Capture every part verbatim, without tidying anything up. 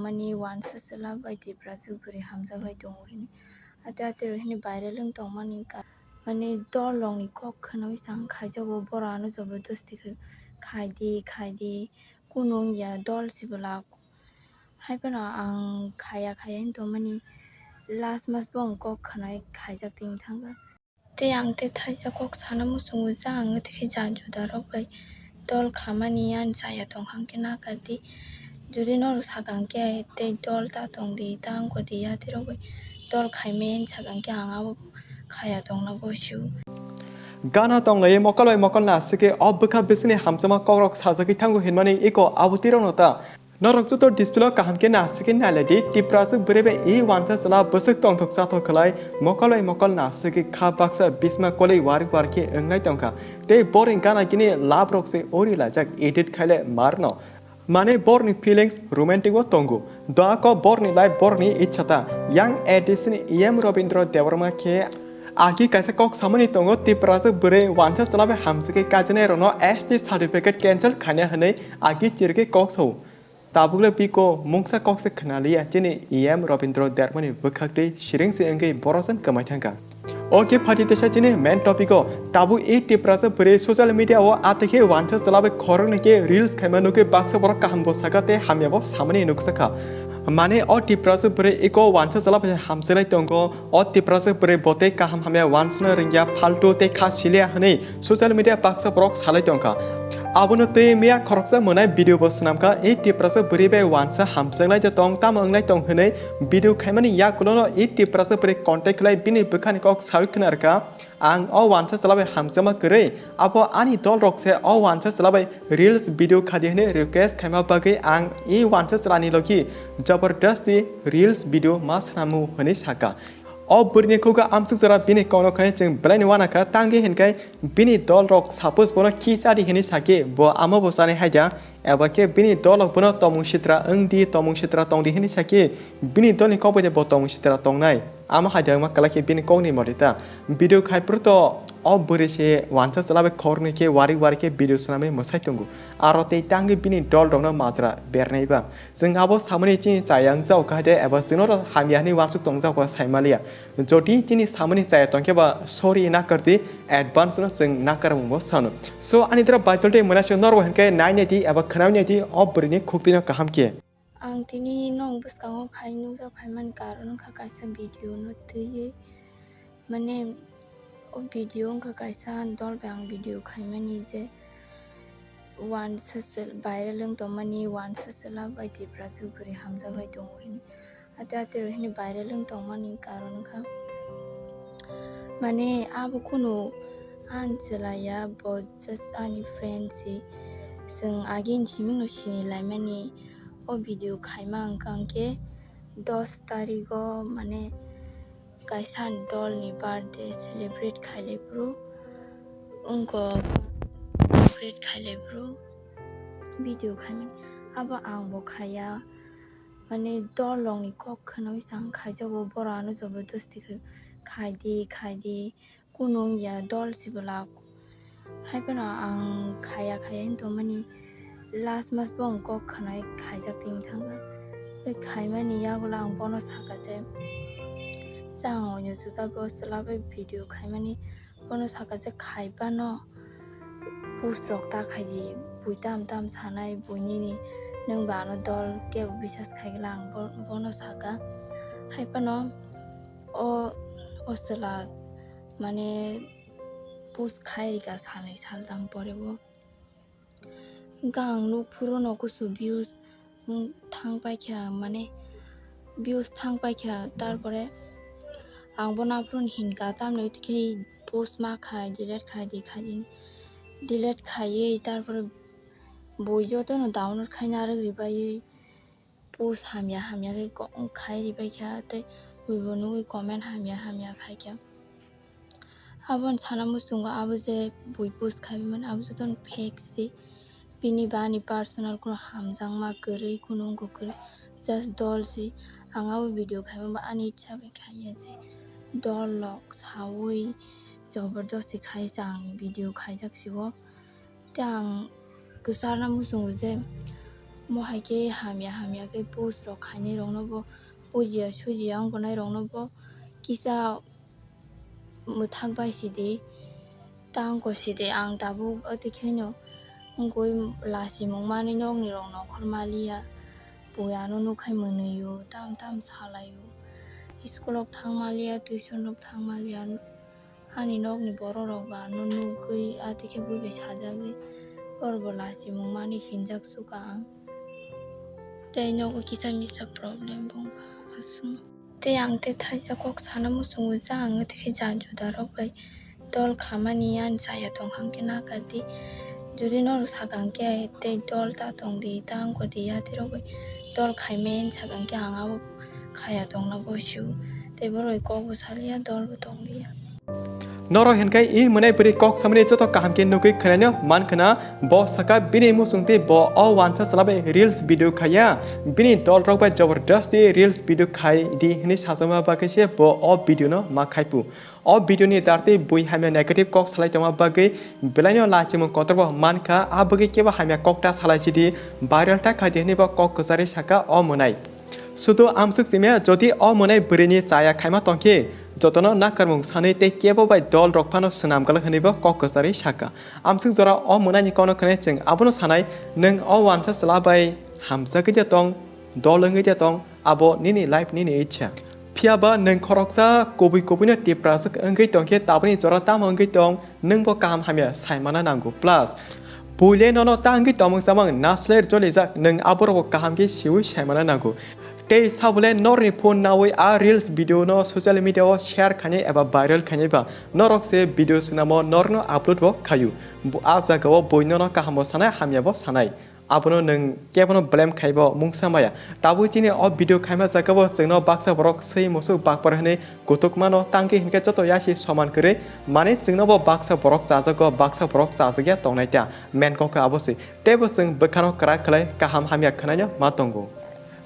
Ani wansa chwla bai Tiprajwk bwrwi hamjaklai tongo hwnwi. Ate ate rok hwnwi viral wng tongmani ka-, mani dol rokni kok khwnaui chang khaijago, borok ano jabardasti khe khaidi khaidi, kunu wngya dol sibwla. Haiphano ang khaya khaya hwn tongmani last mas bo ang kok khwnai khaijak tini thangkha. Tei ang tei thaisa kok sana muchungo, ja ang tei khe ja juda rok bai dol khamani ani chaya tongkha hwnkhe nakardi. Jodi norok saka hwnkhe tei dol ta tongdi, ta wngkha di, yatrok bai dol khaimani saka hwnkhe ang abo khaya tongna gosio. Gana tonglai mokol bai mokol na aswk khe o bwkha bisingni hamjakma kokrok sajagwi thango hinmani eko abo twi rokno ta. Norok joto display o kaham khe na aswk khe nailai di, Tiprajwk bwrwi bai e wansa chwla bwswk tongthok chathok khlai mokol bai mokol na aswk khe kha baksa bisma kolwi warik warik khe wngnai tongkha. Tei borni gana gini love rok se ori laijak edit khaile marno. Mane borni feelings romantic o tongo. Doa ko borni life borni ichha ta. Yang A D C ni E M Robindra Debbarma khe agi kaisa kok samani tongo, Tiprajwk bwrwi wansa chwla bai hamjagwi kajinai rokno S T certificate cancel khaina hwnwi agi chirigwi kok sao. Tabukle biko mungsa kok se khwnaliya, chini E M Robindra Debbarmani bwkhak twi siring se wngwi borok jan kwmai thangkha. O khe phaidi teisa chini main topic o. Tabuk e Tiprasa bwrwi social media o atekhe wansa chwla bai khoroknwi khe reels khaima nukwi baksa borok kaham bo sakha tei hamya bo samani nukjakha. Mane o Tiprasa bwrwi eko wansa chwla bai hamselai tongo. O Tiprasa bwrwi bo tei kaham hamya wansukna rwngya, phaltu tei kha siliya hwnwi social media baksa borok salai tongkha. Abono twi miya khoroksa mwnai video bo swnamkha, e Tiprasa bwrwi bai wansa hamjaknai de tong, tamo wngnai tong hwnwi video khaimani yagulono e Tiprasa bwrwi contact khlai bini bwkhani kok sawi khna rwkha, "Ang o wansa chwla bai hamjakma kwrwi, abo ani dol rok se o wansa chwla bai reels video khadi hwnwi request khaima bagwi ang e wansa chwlani logi jabardasti reels video ma swnamu," hwnwi sakha. O bwrwini khugo amsuk jora bini kokno khainai chwng belaino uanakha, tangwi hinkhai bini dol rok suppose bono khi chadi hinwi sakhe bo amo bo chanai haida, eba khe bini dol rok bono tomung sitra wngdi, tomung sitra tongdi hinwi sakhe bini dolni kok bai bo tomung sitra tongnai. Amo haida wngma kwlai khe bini kokni motita video khai phuru to o bwrwi se wansa chwla bai khoroknwi khe wari wari khe video swnamwi mwsai tongo. Aro tei tangwi bini dol rokno majra bernai ba. Chwng abo samani chini chaya wngjago kha de, eba chwngno hamya hwnwi uansuk tongjak kha saimaliya. Jodi chini samani chaya tongkhe ba sorry nakardi, advance no chwng nakarmung bo sano. So ani dra baitol tei mwnasio norok hinkhe nai nai di eba khwnai nai di o bwrwini khuktwino kaham khe. Ang tini nong bwskango phai nukjak phaimani karon wngkha kaisa video no twiwi. Mane o video wngkha kaisa dol bai ang video khaimani je wansa chwla viral wng tongmani wansa chwla bai Tiprajwk bwrwi hamjaklai tongo hwnwi. Ate ate rok hwnwi viral wng tongmani karon wngkha mane abo kunu ani chwla ya, bo just ani friend se. Chwng agini simingno sinilaimani o video khaima wngkha hwnkhe dos tarigo mane kaisa dolni birthday celebrate khailai phuru wngkha, celebrate khailai phuru video khaimani abo ang bo khaiya. Mane dol rokni kok khwnaui chang khaijago, borok ano jabardasti khe khaidi khaidi, kunu wngya dol sibwla. Haiphano ang khaya khaya hwn tongmani last mas bo ang kok khwnai khaijak tini thangkha. Tei khaimani yagulo ang bono sakha je, chang oino juda bo chwla bai video khaimani, bono sakha je khaibano post rok ta khaidi, bui tam tam sanai bui nini nwng ba ano dol kebo bisas khaigwla ang bo-, bono sakha. Haiphano o, o chwla mane post khai rikha salnwi saltham pore bo. Hwnkhe ang nuk phuru no kusu views thang paikha, mane views thang paikha, tarpore ang bono aphuru hinkha tamni khe post ma khai delete khai di khai di delete khaiwi tarpore bui jotono download khaina rwgwi baiwi post hamya hamya khe ko-, khai ribaikha tei buibo nugwi comment hamya hamya khaikha. Aboni sana muchungo abo je bui post khaimani abo jotono fake se. Bini ba ani personal kuno hamjakma kwrwi kuno wngkha kwrwi, just dol se. Ang abo video khaima bo ani ichha bai khaiya je dol rok saui jabardasti khai se ang video khaijak se o. Tei ang kwcharna muchungo je Mo hai khe hamya hamya khe post rok khainai rokno bo, pujiya sujiya wngkha nai rokno bo kisa mwthang bai sidi, tangko sidi. Ang tabuk ati kheno wngwi lachimung manwi nokni rok nongkhor maliya. Pui ano nukhai mwnwi o, tam tam salai o. School rok thang maliya, tuition rok thang maliya. Ani nokni borok rok ba ano nugwi ati khe bui bai sajagwi borok bo lachimung manwi hinjak suka ang. Tei nogo kisa misa problem bo wngkha aswk. Tei ang tei thaisa kok sana muchungo je ang tei khe jan juda rok bai dol khamani ani chaya tongkha hwnkhe nakar di. Jodi norok sakha hwnkhe tei dol ta tong di, ta wngkha di, yatrok bai dol khaimani sakha hwnkhe ang abo khaya tongna gosio. Tei borok bai kok bo saliya, dol bo tongliya. Norok hinkhe i mwnai bwrwi kok samani joto kaham khe nugwi khwnaino mankhwna. Bo sakha bini muchung tei bo o wansa chwla bai reels video khaiya. Bini dol rok bai jabardasti reels video khai di hwnwi sajakma bagwi se bo o video no ma khaipu. O video ni dar tei bui hamya negative kok salai tongma bagwi belaino lachimung kotor bo mankha, a bagwi kebo hamya kok ta salai sidi, viral ta khai di hwnwi bo kok kwcharwi sakha o mwnai. Sudu amswk simya, jodi o mwnai bwrwini chaya khaima tongkhe, jotono nakarmung sanwi tei kebo bai dol rok phano swnam glak hwnwi bo kok kwcharwi sakha. Amswk jora o mwnaini kokno khwnai chwng abono sanai, nwng o wansa chwla bai hamjagwi de tong, dol wngwi de tong, abo nini life, nini ichha. Phiya ba nwng khoroksa kubui kubuino tipraswk wngwi tongkhe tabukni jora tamo wngwi tong, nwng bo kaham hamya saimana nango. Plus, buile nono ta wngwi tongmung chamung nasler jolijak, nwng aborokbo kaham khe siwi saimana nango. Tei sabole norni phone nawi a reels video no social media o share khainai eba viral khainai ba norok se video swnamo norno upload bo khaio. Bu-, a jaga o bui nono kaham bo sanai, hamya bo sanai. Abono nwng kebono blame khaibo mungsa maya. Tabuk chini o video khaima jagao chwngno baksa borok swi musuk bakpar hwnwi kutuk mano, tangki hinkhe joto yasi soman kwrwi. Mane chwngno bo baksa borok chajago, baksa borok chajakya tongnai ta. Main kok khe abo se. Teibo chwng bwkhano kwrak khlai kaham hamya khwnaino ma tongo.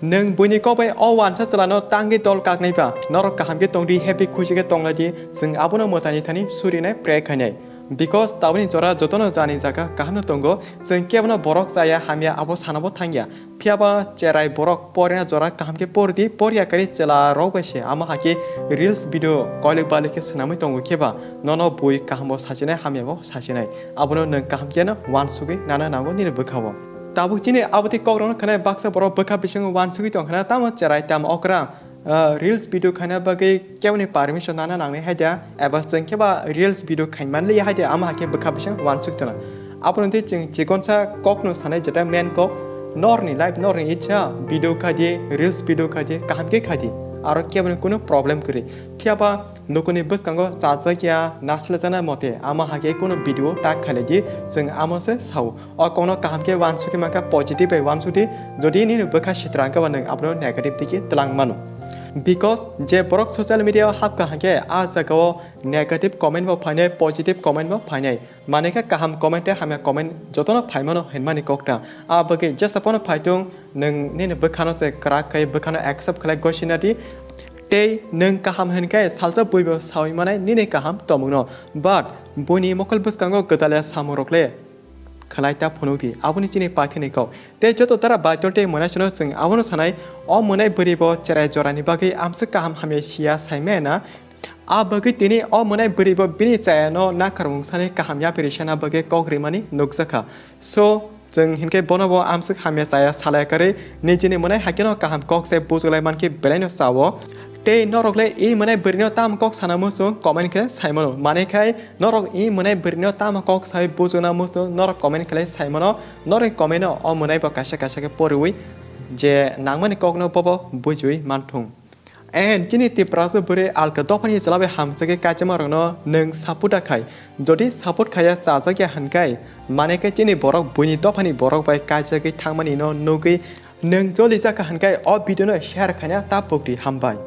Nwng buini kok bai o wansa chwlano tangwi dol kaknai ba, norok kaham khe tongdi, happy khushi khe tonglai di, chwng abono mwtaini thani surinai pray khainai. Because tabukni jora jotono jani jaga kaham no tongo, chwng kebono borok chaya hamya abo sanabo thangya. Phiya ba cherai borok porina jora kaham khe por di, porya kari chwla rok bai se amo hakhe reels video koilik balik khe swnamwi tongo khe ba nono bui kaham bo sachinai hamya bo sachinai. Abono nwng kaham khe no uansugwi nana nango nini bwkha o. Tabuk chini abotwi kok rokno khwnai baksa borok bwkha bisingo uansugwi tong khna tamo cherai tamo okra. Ah, reels video khaina bagwi keboni permission nana nangnai hai da, eba chwng khe ba reels video khai man li hai da, ama hakhe bwkha bising uansuk tona. Abono tei chwng chikonsa kokno sanai, jeta main kok, norni life, norni ichha, video khai di, reels video khai di, kaham khe khai di, aro keboni kunu problem kwrwi. Phiya ba nokni bwskango chajakya, nasilajana mote, ama hakhe kunu video tag khailai di, chwng amo se sao. O kokno kaham khe uansugwi mankha, positive bai uansukdi. Jodi nini bwkha sitra wngkha ba nwng abono negative digi twlang mano. Because je borok social media o hapkha hwnkhe a jagao negative comment bo phainai, positive comment bo phainai. Mane khe kaham comment tei hamya comment jotono phaimano hinmani kokta. A bagwi jesa phano phaitung, nwng nini bwkhano se kwrak khai bwkhano accept khlai gosina di. Tei nwng kaham hinkhe salsa buibo sawi manai nini kaham tongmungno. But buini mokol bwskango gwdalya samungrok le khlai ta phunukdi, aboni chini paithakni kok. Tei joto dara Baitor tei mwnaisano chwng abono sanai, o mwnai bwrwibo cherai jorani bagwi amswk kaham hamya siya saimaya na. A bagwi tini o mwnai bwrwibo bini chayano nakarmung sani kaham yapri sana bagwi kok rimani nukjakha. So, chwng hinkhe bonobo amswk hamya chaya salai karwi nijini mwnai hakeno kaham kok se bujulai mankhe belaino sao. Tei norok le i mwnai bwrwino tamo kok sana muchung comment khe saimano. Mane khai norok i mwnai bwrwino tamo kok sai bujuna muchung norok comment khlai saimano. Norok comment o o mwnai bo kaisa kaisa khe poriwi je nangmani kokno bobo bujiwi manthung. And chini Tiprasa bwrwi alka dophani chwla bai hamjagwi kaichama rokno nwng support da khai. Jodi support khaiya chajakya hwnkhai, mane khe chini borok buini dophani borok bai kaijagwi thangmani no nugwi nwng joli jakha hwnkhai o video no share khaina ta pokdi, hambai.